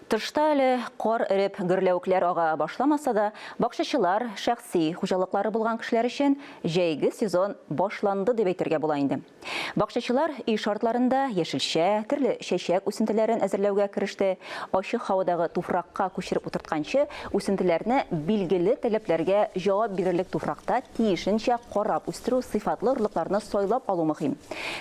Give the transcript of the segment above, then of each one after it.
Тышта әле кар эреп, гөрләвекләр ага башламаса да, бакчачылар, шәхси хуҗалыклары булган кешеләр өчен җәйге сезон башланды дип әйтергә була инде. Бакчачылар өй шартларында яшелчә, төрле чәчәк үсентеләрен әзерләүгә кереште. Ачык һавадагы туфракка күчереп утыртканчы, үсентеләрне билгеле таләпләргә җавап бирерлек туфракта тиешенчә карап үстерү, сыйфатлы орлыкларны сайлап алу мөһим.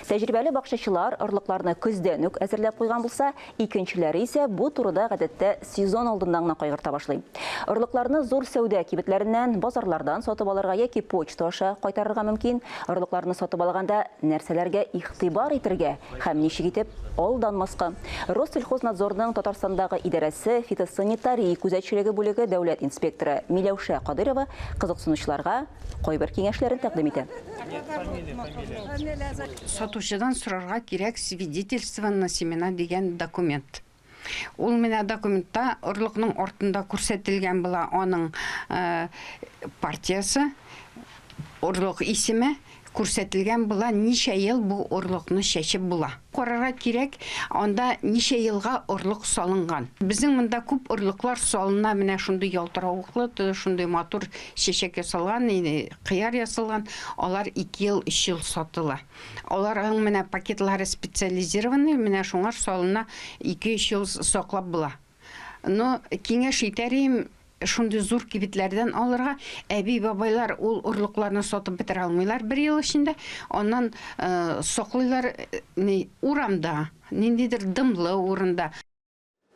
Тәҗрибәле бакчачылар орлыкларны көздән үк әзерләп куйган булса, Икенчеләре исә бу турыда гадәттә сезон алдыннан гына кайгырта башлый. Орлыкларны зур сәүдә кибетләреннән, базарлардан сатып алырга яки почта аша кайтарырга мөмкин. Орлыкларны сатып алганда нәрсәләргә игътибар итергә һәм ничек итеп алданмаска? Россельхознадзорның Татарстандагы идарәсе фитосанитария күзәтчелеге бүлеге дәүләт инспекторы Миләүшә Кадыйрова кызыксынучыларга кайбер киңәшләрен тәкъдим итә. Сатучыдан сорарга кирәк свидетельство на семена дигән документ. Ул менә документта орлыкның артында күрсәтелгән була аның партиясе, орлык исеме, күрсәтелгән була ничә ел бу орлыкны чәчеп була. Карарга кирәк, анда ничә елга орлык салынган. Безнең монда күп орлыклар салына, менә шундый ялтыравыклы, шундый матур чәчәк ясалган, кыяр ясалган, алар ике ел, өч ел сатыла. Аларның менә пакетлары специализированный, менә шуңар салына, ике-өч ел саклап була. Но киңәш итәр идем, шундый зур кибетләрдән алырга. Әби-бабайлар ул орлыкларны сатып бетерә алмыйлар бер ел эчендә. Аннан саклыйлар ни, урамда, ниндидер дымлы урында.